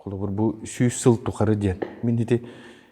Холобур, бу 100 сыл тухары диэн. Мин ити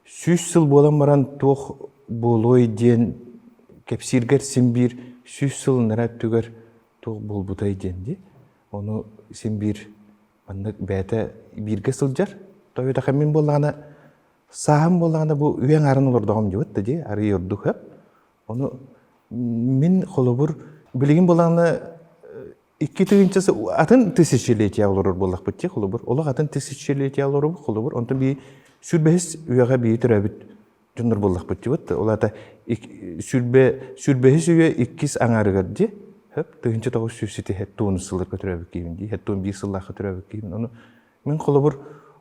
100 сыл буолан баран туох буолуой диэн кэпсииргэр син биир 100 сыл ынараа өттүгэр туох буолбутай диэн дии. Ону син биир маннык бэйэтэ бииргэ сылдьар. Тоҕо мин буоллаҕына сааһым буоллаҕына бу үйэ аҥаарын олордоҕум дьыбыт да дии арыый ордук хөп. Ону мин холобур билигин буоллаҕына 2 тыһыынча атын тысячелетие олорор буоллахпыт дии холобур олох атын тысячелетие олоробут холобур онтон бии 25 үйэҕэ бии төрөөбүт дьоннор буоллахпыт дии ол аата 25 үйэ иккис аҥаарыгар дии хөп 1970 сылларга төрөөбүт киһибин дии 71 сыллаахха төрөөбүт киһибин ону мин холобур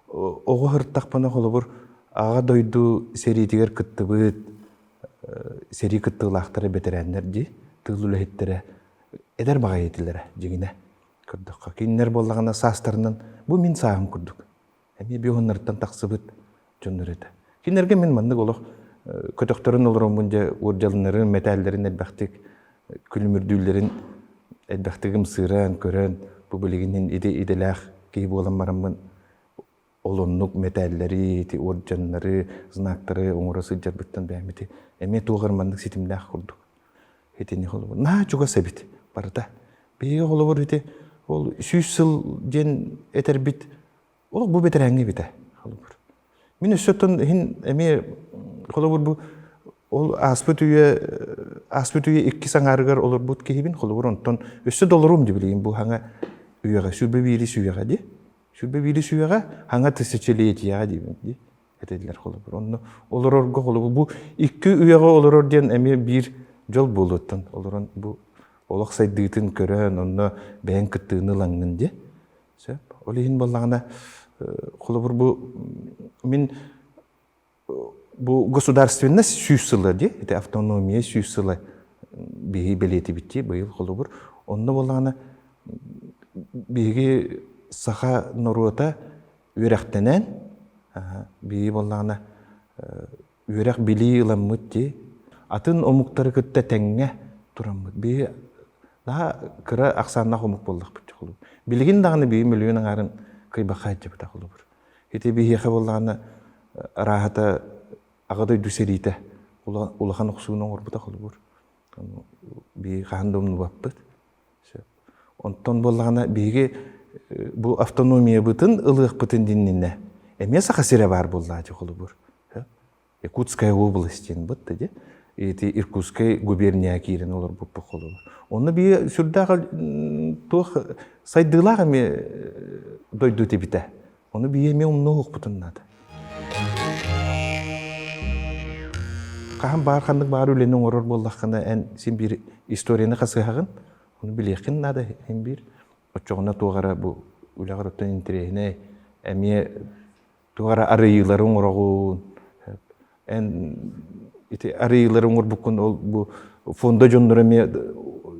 оҕо сырыттахпына холобур аҕа дойду сэриитигэр кыттыбыт сэрии кыттыылаахтара бэтэрээннэр дии тыыл үлэһиттэрэ эдэр баҕайы этилэрэ дьиҥинэ көрдөххө кинилэр буоллаҕына саастарынан бу мин сааһым курдук эмиэ биоһуннарыттан тахсыбыт дьоннор этэ кинилэргэ мин маннык олох көтөхтөрүн олороммун дьэ уордьалыннарын мэтээллэрин элбэхтик күлүмүрдүүллэрин элбэхтик ымсыыран көрөн бу билигин ити идэлээх киһи буолан бараммын ол оннук мэтээллэри, ити уордьаннары, знактары оҥоро сылдьарбыттан бэйэм ити эмиэ туох эрэ маннык ситимнээх курдук. Итини холобур наһаа чугас эбит барыта. Биһиги холобур ити ол 100 сыл диэн этэрбит олох бу бэтэрээҥҥэ эбитэ холобур. Мин өссө оттон иһин эмиэ холобур бу ол ааспыт үйэ ааспыт үйэ иккис аҥаарыгар олорбут киһибин холобур онтон өссө да олоруом дии билигин бу хаҥа үйэҕэ 21 үйэҕэ дии 21 үйэҕэ хаҥа тысячелетияҕа диибин дии этэллэр холобур. Онно олорорго холобур бу икки үйэҕэ олорор диэн эмиэ биир дьол буолуоттан олорон бу олох сайдыытын көрөн онно бэйэҥ кыттыыны ылаҥҥын диэ. Сөп. Ол иһин буоллаҕына холобур бу мин бу государственность 100 сыла дии, ити автономия 100 сыла биһиги бэлиэтибит дии быйыл холобур. Онно буоллаҕына биһиги саха норуота үөрэхтэнэн, биһиги буоллаҕына үөрэх билии ыламмыт дии, атын омуктары кытта тэҥҥэ тураммыт. Биһиги наһаа кыра ахсааннаах омук буоллахпыт холобур. Билигин даҕаны биһиги мөлүйүөн аҥаарын кыйбахха сылдьыбыта холобур. Ити биһиэхэ буоллаҕына арааһата Аҕа дойду сэриитэ улахан охсууну оҥорбута холобур. Биһиги хаһан да умнубаппыт. Онтон буоллаҕына биһиги бу автономиябытын ылыахпытын диннинэ эмиэ Саха сирэ баар буоллаа дии холобур. Якутская область диэн бытта дии. Ити Иркутскай губерния киирэн олорбуппут холобур. Онно биһиги сүрдээх туох сайдыылаах эмиэ дойду тибитэ. Ону биһиги эмиэ умнуохпутун наада. Хаһан баар ханнык баар үлэни оҥорор буоллаххына, эн син биир историяны хасыһаҕын, ону билиэххин наада син биир. Оччоҕуна туох эрэ бу үлэҕэр оттон интэриэһинэй, эмиэ туох эрэ арыйыылары оҥороҕун. Эн ити арыйыылары оҥорбуккун ол бу фонда дьонноро эмиэ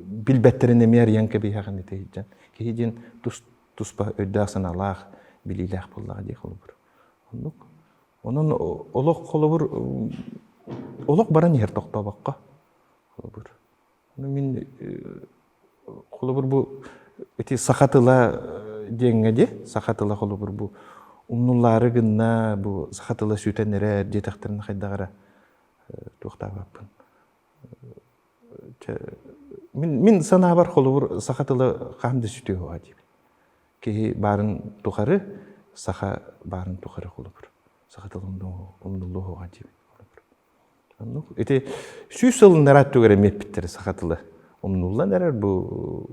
билбэттэрин эмиэ арыйан кэбиһэҕин ити сылдьан. Киһи диэн тус туспа өйдөөх-санаалаах, билиилээх буоллаҕа дии холобур. Оннук. Онон олох холобур олох баран иһэр тохтообокко холобур. Мин холобур бу ити саха тыла диэҥҥэ дии саха тыла холобур бу умнуллаары гынна бу саха тыла сүтэн эрэр диэтэхтэринэ хайдах эрэ туохтаабаппын мин мин санаабар холобур саха тыла хаһан да сүтүө суоҕа диибин киһи баарын тухары саха баарын тухары холобур саха тыла умнуллуо суоҕа диибин холобур оннук ити 100 сыл ынараа өттүгэр эмиэ эппиттэрэ саха тыла умнуллан эрэр бу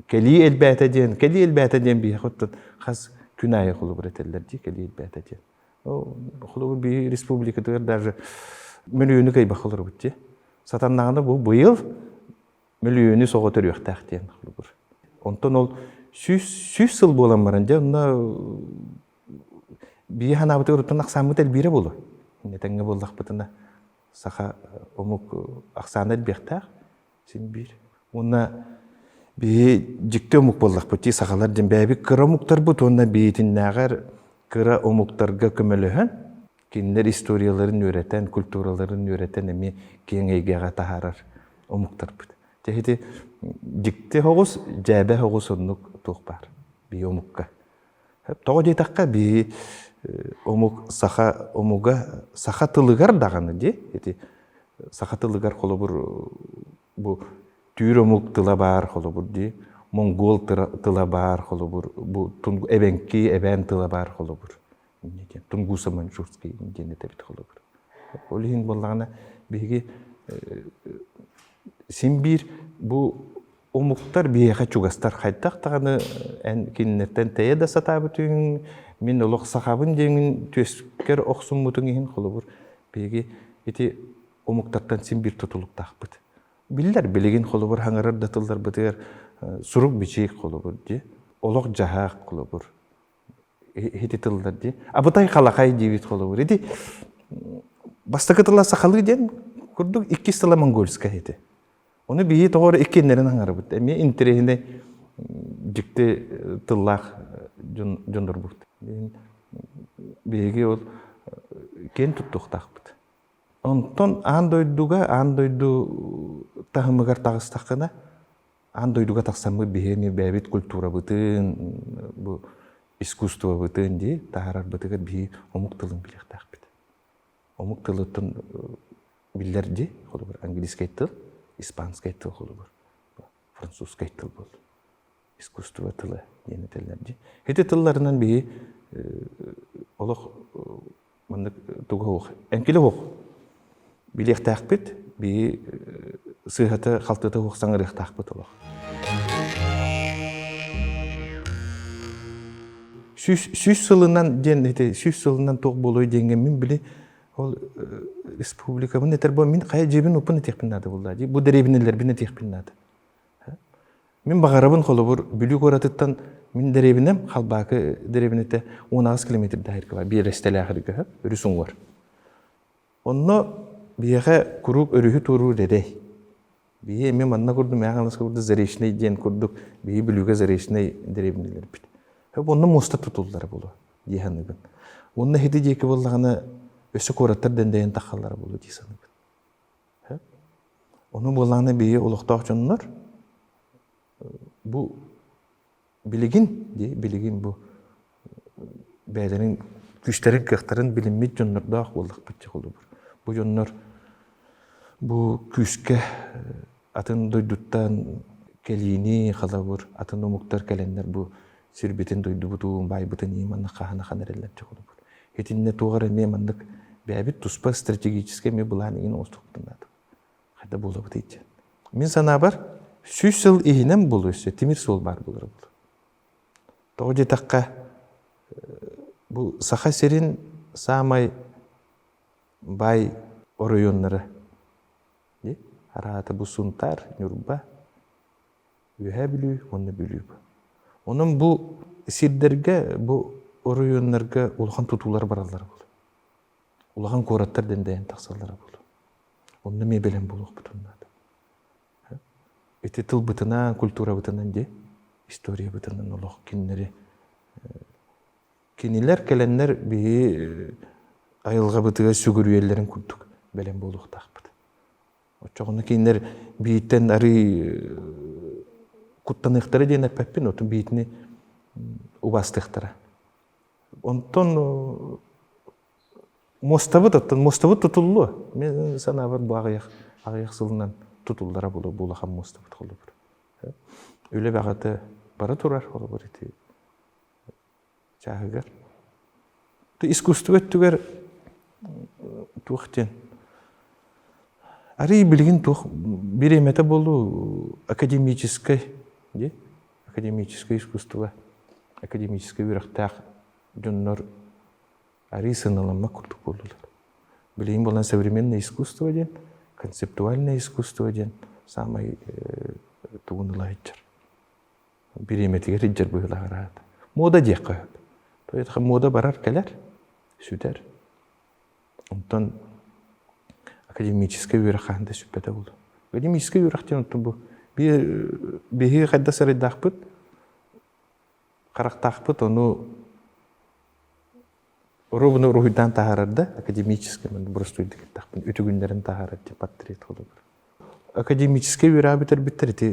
кэлии элбээтэ диэн кэлии элбээтэ диэн биһиэхэ оттон хас күн аайы холобур этэллэр дии кэлии элбээтэ диэн холобур биһи республикатыгар даже мөлүйүөнү кыайбакка олоробут дии Сатаннаҕына бу быйыл мөлүйүөнү соҕо төрүөхтээх диэн холобур. Онтон ол 100 сыл буолан баран дьэ онно Бии ханаабытыгар оттон ахсааммыт элбиирэ буолуо. Иннэ тэҥҥэ буоллахпытына саха омук ахсаана элбиэхтээх син биир. Уонна биһи дьикти омук буоллахпыт дии сахалар диэн бэйэбит кыра омуктарбыт уонна биитиннээҕэр кыра омуктарга көмөлөһөн кинилэр историяларын үөрэтэн, культураларын үөрэтэн эмиэ киэҥ эйгэҕэ таһаарар омуктарбыт. Дьэ ити дьикти оҕус, дьээбэ оҕус оннук туох баар биһи омукка. Тоҕо диэтэххэ биһи омук саха омуга саха тылыгар даҕаны дии ити саха тылыгар холобур бу түүр омук тыла баар холобур дии монгол тыла баар холобур бу эбэҥки эбээн тыла баар холобур тунгуса маньчжурский диэн этэбит холобур ол иһин буоллаҕына биһиги син биир бу омуктар биһиэхэ чугастар хайдах даҕаны эн кинилэртэн тэйэ да сатаабытыҥ мин олох сахабын диэҥин түөскэр охсуммутуҥ иһин холобур биһиги ити омуктартан син биир тутулуктаахпыт биллэр билигин холобур хаҥарар да тылларбытыгар сурук-бичик холобур дии олох-дьаһаах холобур ити тыллар дии абытай халахай диибит холобур ити бастакы тыла сахалыы диэн курдук иккис тыла монгольскай ити Ону биһи тоҕо эрэ иккиэннэрин аҥарабыт. Эмиэ интэриэһинэй дьикти тыллаах дьоннорбут. Биһиги ол киэн туттуохтаахпыт. Онтон аан дойдуга, аан дойду таһымыгар таҕыстаххына, аан дойдуга тахсаммыт биһи эмиэ бэйэбит культурабытын, бу искусствобытын дии таһаарарбытыгар биһи омук тылын билиэхтээхпит. Омук тылыттан биллэр дии, холобур, английскай тыл, испанскай тыл холобур, французскай тыл буолла. Искусство тыла диэн этэллэр дии. Ити тылларынан биһи олох маннык туга суох, эҥкилэ суох билиэхтээхпит, биһи сыыһата халтыта суох саҥарыахтаахпыт олох. 100 сылынан диэн ити 100 сылынан туох буолуой диэҥҥэ мин били ол республикабын этэр бу мин хайа дьиэбин уппун этиэхпин наада буолла дии бу дэриэбинэлэрбин этиэхпин наада мин баҕарабын холобур Бүлүү куоратыттан мин дэриэбинэм Халбаакы дэриэбинэтэ 18 километрдаах бар биэрэстэлээх иргэ өрүс уҥуор онно биһиэхэ куруук өрүһү туоруур эрэй Биһи эмиэ манна курдук Мэҥэ Хаҥаласка курдук Заречный диэн курдук биһи Бүлүүгэ Заречный дэриэбинэлэрбит. Онно муоста тутуллара буолуо дии саныыбын. Уонна ити диэки буоллаҕына өссө куораттар дэндэйэн таххаллара буолуо дии саныыбын. Ону буоллаҕына биһи олохтоох дьоннор бу билигин дии билигин бу бэйэлэрин күүстэрин кыахтарын билиммит дьоннордоох буоллахпыт холобур бу дьоннор бу күүскэ атын дойдуттан кэлиини холобур атын омуктар кэлэннэр бу сирбитин дойдубутун баайбытын ии маннык хаһан ахан эрэллэр дьэ холобур итиннэ туох эрэ эмиэ маннык бэйэбит туспа стратегическай эмиэ былаан игин оҥостуохпутун наада хайда буолабытый диэн. Мин санаабар, 100 сыл иһинэн буолуо өссө тимир суол баар буолара буолуо. Тоҕо диэтэххэ, бу Саха сирин саамай баай оройуоннара араата бу Сунтаар, Ньурба, Үөһээ Бүлүү уонна Бүлүү. Онон бу сирдэргэ, бу оройуоннарга улахан тутуулар бараллара буолуо. Улахан куораттар дэндэйэн тахсаллара буолуо. Онно эмиэ бэлэм буолуохпутун наада. Ити тылбытынан, культурабытынан дии, историябытынан олох кинилэри кинилэр кэлэннэр биһи айылҕабытыгар сүгүрүйэллэрин курдук бэлэм буолуохтаахпыт. Оччоҕуна кинилэр бииртэн арыы куттаныахтара диэн эппэппин, оту биитини убаастыахтара. Онтон Муостабыт оттон муостабыт тутуллуо. Мин санаабар бу аҕыйах аҕыйах сылынан тутуллара буолуо бу улахан муостабыт холобур. Үлэ баҕата бара турар холобур ити чааһыгар. Искусство өттүгэр туох диэн арый билигин туох бириэмэтэ буолуу академическай дии академическай искусство академическай үөрэхтээх дьоннор арыы сыаналаммат курдук буоллулар. Билигин буолан современное искусство диэн, концептуальное искусство диэн саамай тугун ыла сылдьар. Бириэмэтигэр сылдьар быһыылаах араата. Муода диэххэ сөп. Мода барар кэлэр. Сүтэр. Онтон академическай үөрэх хаһан да сүппэтэ буолуо. Академическай үөрэх диэн оттон бу биһиги хайдах сарайдаахпыт, харахтаахпыт ону Оруобуна уруһуйдаан таһаарар да, академическай боростуойдук эттэхпин, үтүгүннэрин таһаарар диэн портрет холобур. Академическай үөрэҕи бүтэрбиттэр ити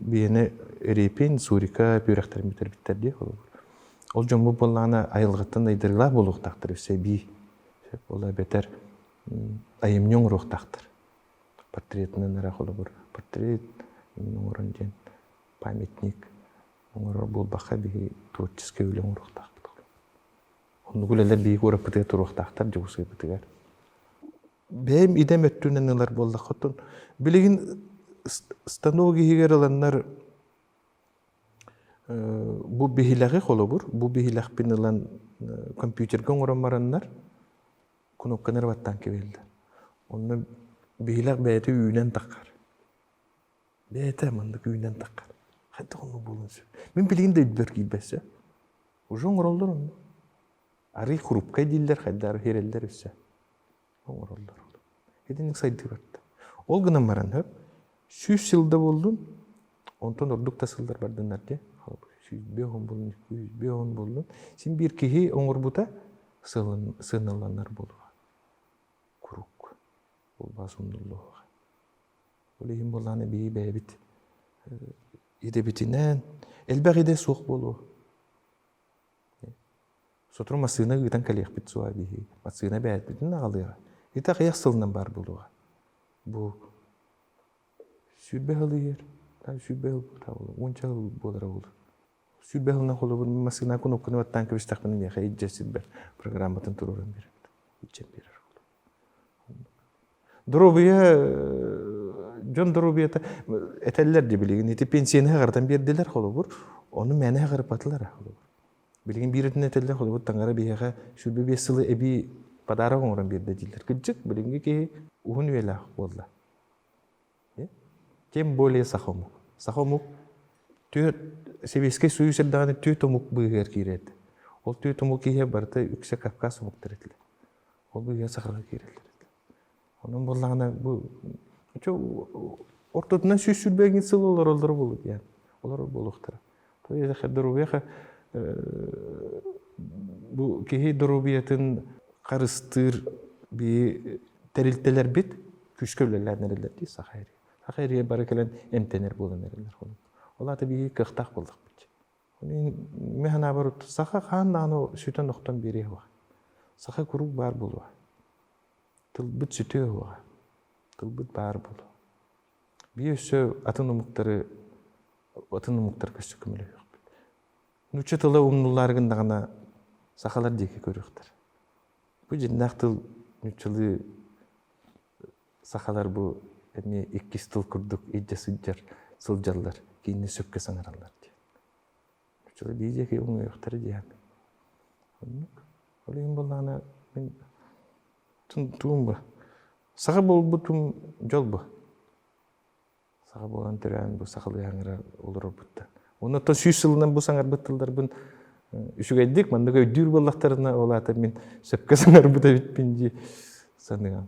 биһиэнэ Репин, Сурика үөрэхтэрин бүтэрбиттэр дии холобур. Ол дьоммут буоллаҕына айылҕаттан айдарыылаах буолуохтаахтар өссө эбии. Ол эбэтэр айымньы оҥоруохтаахтар. Портретынан эрэ холобур портрет оҥорон диэн памятник оҥорор буолбакка биһи творческай үлэ оҥоруохтаахпыт. Оннук үлэлэр биһиги куораппытыгар туруохтаахтар Дьокуускайбытыгар. Бэйэм идэм өттүнэн ылар буоллаххытын, билигин станок иһигэр ыланнар бу биһилэҕи холобур, бу биһилэхпин ылан компьютерга оҥорон бараннар кнопканы эрэ баттаан кэбиһэллэр. Онно биһилэх бэйэтэ үүнэн таххар. Бэйэтэ маннык үүнэн таххар. Хайдах оннук буолуон сөп? Мин билигин да өйбөр киирбэт сөп. Уже оҥороллор онно. Арый хрупкай дииллэр, хайдары иһэрэллэр өссө. Оҥороллор. Итинник сайдыы барда. Ол гынан баран хөп, сүүс сылда буоллун, онтон ордук да сыллар бардыннар дии. 150 буоллун, 250 буоллун. Син биир киһи оҥорбута сыаналанар буолуо. Куруук. Булбаас умнуллуоҕа. Ол иһин буоллаҕына биһи бэйэбит идэбитинэн элбэх идэ суох буолуо. Сотору массыына ыытан кэлиэхпит суоҕа биһи. Массыына бэйэбитин аҕалыаҕа. Ити аҕыйах сылынан баар буолуоҕа. Бу 20 сыл иһэр, 20 сыл уонча сыл буолара буолуо. 20 сылынан холобур массыына кнопканы баттаан кэбистэхпинэ миэхэ илдьэ сирбэр программатын туруоран биэрэр. Илдьэн биэрэр. Доруобуйа дьон доруобуйата этэллэр дии билигин ити пенсияны аҕаратан биэрдилэр холобур ону мээнэ аҕарыппатылар холобур билигин биир өттүнэн этэллэр холобур таҥара биһиэхэ 25 сылы эбии подарок оҥорон биэрдэ дииллэр кырдьык билиҥҥи киһи уһун үйэлээх буолла тем более саха омук саха омук түөрт Сэбиэскэй Союз эрдэҕинэ түөрт омук быыһыгар киирэр этэ ол түөрт омук киһи барыта үксэ Кавказ омуктар этилэр ол быыһыгар сахалар киирэллэр этэ Онон буоллаҕына бу ортотунан 120 сыл олороллоро буолуо диэн олорор буолуохтара. То есть доруобуйа бу киһи доруобуйатын харыстыыр би тэрилтэлэрбит күүскэ үлэлээн эрэллэр дии саха эрийэ. Саха эрийэ бары кэлэн эмтэнэр буолан эрэллэр. Ол аата биһиги кыахтаах буоллахпыт. Мин санаабар саха хаан даҕаны сүтэн охтон биэриэ суоҕа. Саха куруук баар буолуо. Тылбыт сүтүө суоҕа, тылбыт баар буолуо. Биир өссө атын омуктары атын омуктарга өссө көмөлөһүөхпүт. Нуучча тыла умнуллаары гыннаҕына сахалар диэки көрүөхтэр. Бу дьиннээх тыл нууччалыы сахалар бу эмиэ иккис тыл курдук илдьэ сылдьар сылдьаллар, кинини сөпкө саҥараллар диэн. Нууччалыы биир диэки умнуохтара диэн. Оннук. Ол иһин буоллаҕына мин тугум бу? Саха буолбутум дьол бу. Саха буолан төрөөн бу сахалыы саҥара олорорбуттан. Онно 100 сылынан бу саҥарбыт тылларбын үчүгэйдик маннык өйдүүр буоллахтарына ол аата мин сөпкө саҥарбыт эбиппин дии саныам.